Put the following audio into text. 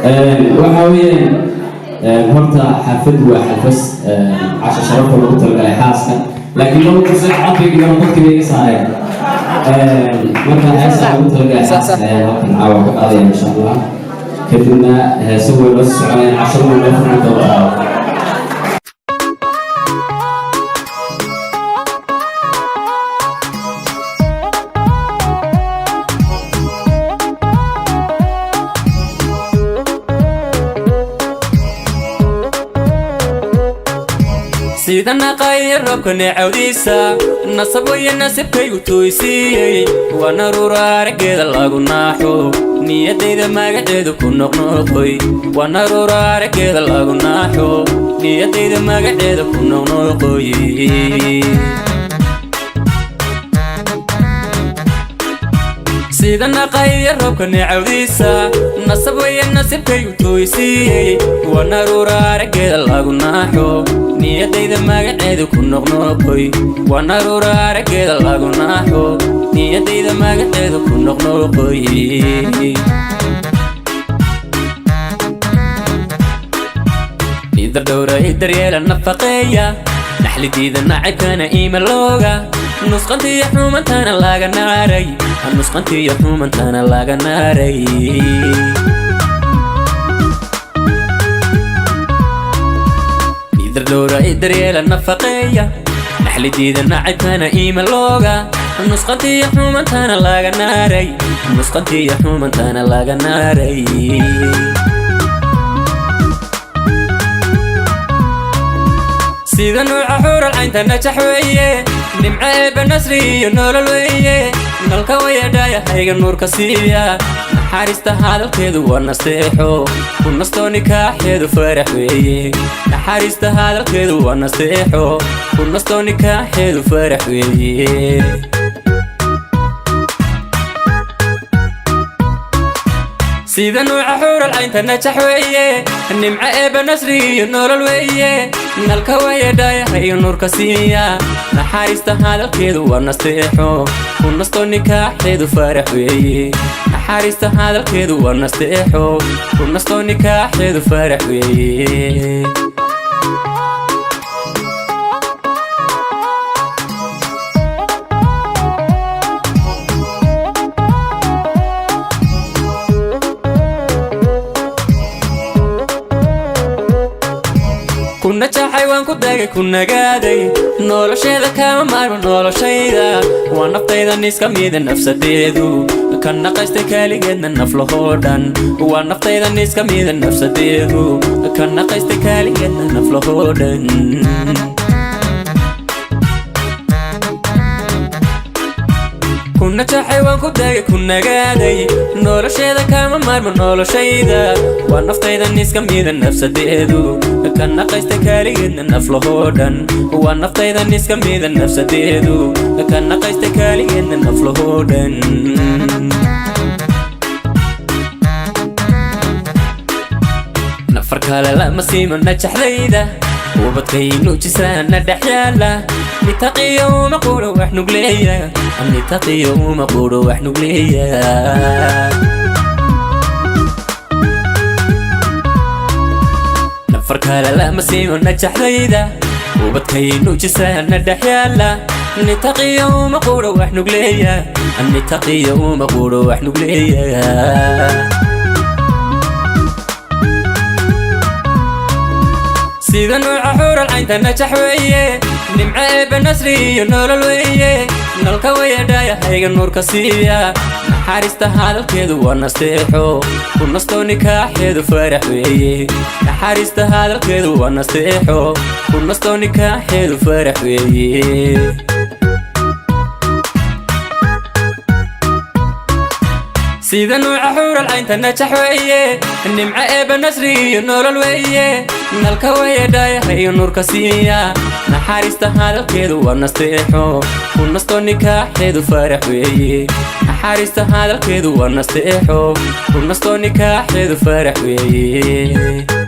Waxa weeyaan, horta xaflad waa xalfas casho sharafta lagu talagalay xaaska, laakiin lagu tusay codkayga dadkii bay iga saareen. Marka heesa lagu talagalay xaaska ayaan halkan caawa ka qaadaya, insha Allah. Kadibna heeso way noo soconayaan, casharo way noo furmi doontaa. Sida naqaya roobka neecawdiisa, nasab waya nasibkaygu tooysiiyey. Waa naruura araggeeda lagu naaxo, niyadayda magaceedu ku noqnoqoy. Waa naruura araggeeda lagu naaxo, niyadayda magaceeda ku noqnoqoy. Sida naqaya roobka neecawdiisa, nasab waya nasibkaygu tooysiiyey. Waa naruura araggeeda lagu naaxo, niyadayda magaceedu ku noqnoqoy. Waa naruura araggeeda lagu naaxo, niyadayda magaceedu ku noqnoqoy. Idar dhowra, i daryeela, nafaqeeya, naxlidiida nacabkana iimalooga, nusqantiyo xumantana laga naaray, nusqantiyo xumantana laga naaray. Idar dhowra, i daryeela, nafaqeeya, naxlidiida nacabkana iimalooga, nusqantiyo xumantana laga naaray, nusqantiyo xumantana laga naaray. Sida nuuca xuural caynta najax weeye, nimco eebba, nasri iyo nolol weeye. Nalka wayadhaayahayga nuurka siiya, naxariista hadalkeedu waa nasteexo, ku nastoo nikaaxeedu farax weeye. Naxariista hadalkeedu waa nasteexo, ku nastoo nikaaxeedu farax weeye. Sida nuuca xuural caynta najax weeye, nimco eebba, nasri iyo nolol weeye. Nalka wayadhaayahayo nuurka siiya, naxariista hadalkeedu waa nasteexo, ku nastoo nikaaxeedu farax weeye. Naxariista hadalkeedu waa nasteexo, ku nastoo nikaaxeedu farax weeye. Ku najaxay, waan ku dagay, ku nagaaday, nolosheeda kama maarmo noloshayda. Waa naftayda niska mida nafsadeedu, ka naqaystay kaaligeedna naflahoo dhan. Waa naftayda niska mida nafsadeedu, ka naqaystay kaaligeedna naflahoo dhan. Ku najaxay, waan ku dagay, ku nagaaday, nolosheeda kama maarmo noloshayda. Waa naftayda niska mida nafsadeedu, ka naqaystay kaaligeedna naflahoo dhan. Waa naftayda niska mida nafsadeedu, ka naqaystay kaaligeedna naflahoo dhan. Nafar kale lama siimo najaxdayda, ubadkaynu jisaana dhex yaala. Nitaqiyo uma quro wax nugleeya, nitaqiyo uma quro wax nugleeya. Nafar kale lama siimo najaxdayda, ubadkaynu jisaana dhex yaala. Nitaqiyo uma quro wax nugleeya, nitaqiyo uma quro wax nugleeya. Sida nuuca xuural caynta najax weeye, nimco eebba, nasri iyo nolol weeye. Nalka wayadhaayahayga nuurka siiya, naxariista hadalkeedu waa nasteexo, ku nastoo nikaaxeedu farax weeye. Naxariista hadalkeedu waa nasteexo, ku nastoo nikaaxeedu farax weeye. Sida nuuca xuural caynta najax weeye, nimco eebba, nasri iyo nolol weeye. Nalka wayadhaayahayo nuurka siiya, naxariista hadalkeedu waa nasteexo, ku nastoo nikaaxeedu farax weeye. Naxariista hadalkeedu waa nasteexo, ku nastoo nikaaxeedu farax weeye.